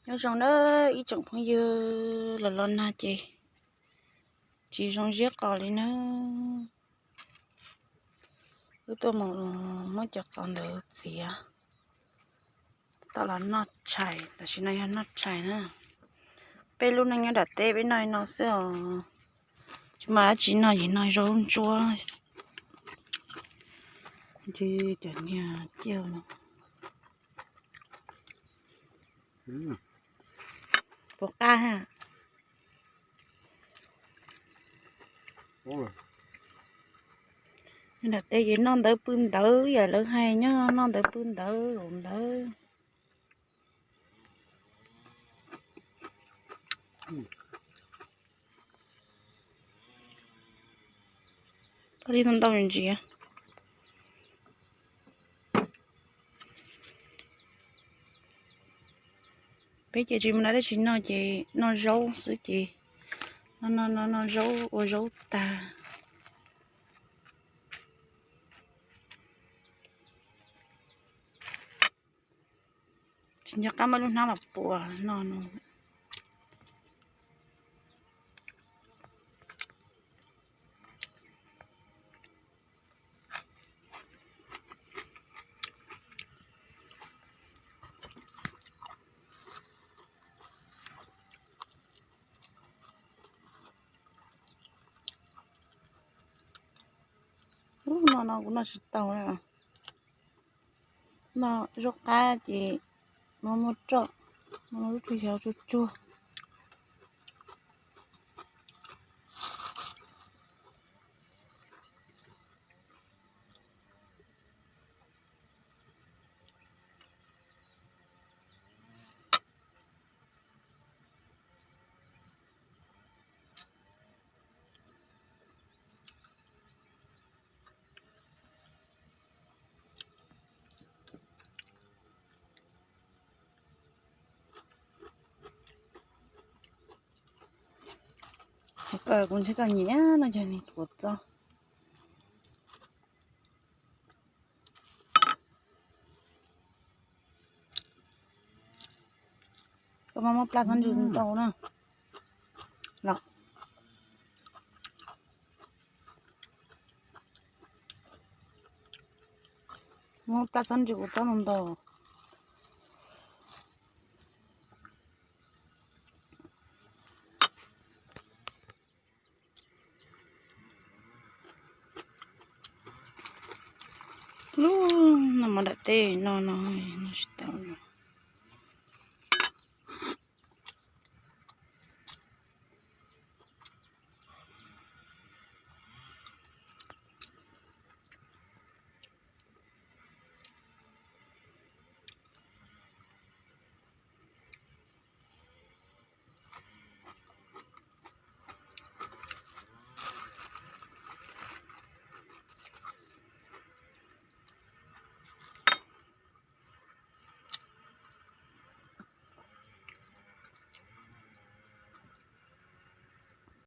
Nyob zoo na ib tsoom phooj ywg, los los nag ces tsis zoo ziab qos li na. Wb tuaj mus muab cov qos ntawd txiav tau los noj tshais, tam sim no yog noj tshais na. Peb lub neej nyob nram teb peb noj li no xwb os, tsis muaj dab tsi noj, yim no zaub ntsuab, ntshe cov niag ciaj no. Puas qab ha? Nram teb ces noj ntawv pw ntawv, yam lawv hais nyob noj ntawv pw ntawv ntawd. Qab tib ntau ntau ntsis. Peb ces tsis muaj dab tsi noj ces noj zaub xwb ces noj noj noj zaub ua zaub tag. Tsis nco qab muab lub hnab los puas no no. Ub, no no kuv noj tsis tau na. Noj zaub qab ces no muaj roj, no lub tsuj xyov tsuag tsuag. Kuv ntshe koj nyiam no cov niag kua txob. Koj mas muab plab txhob ntsws ntau na. Los muab plab txhob ntsws kuv txob ntau ntau. Lub no mas nram teb no no.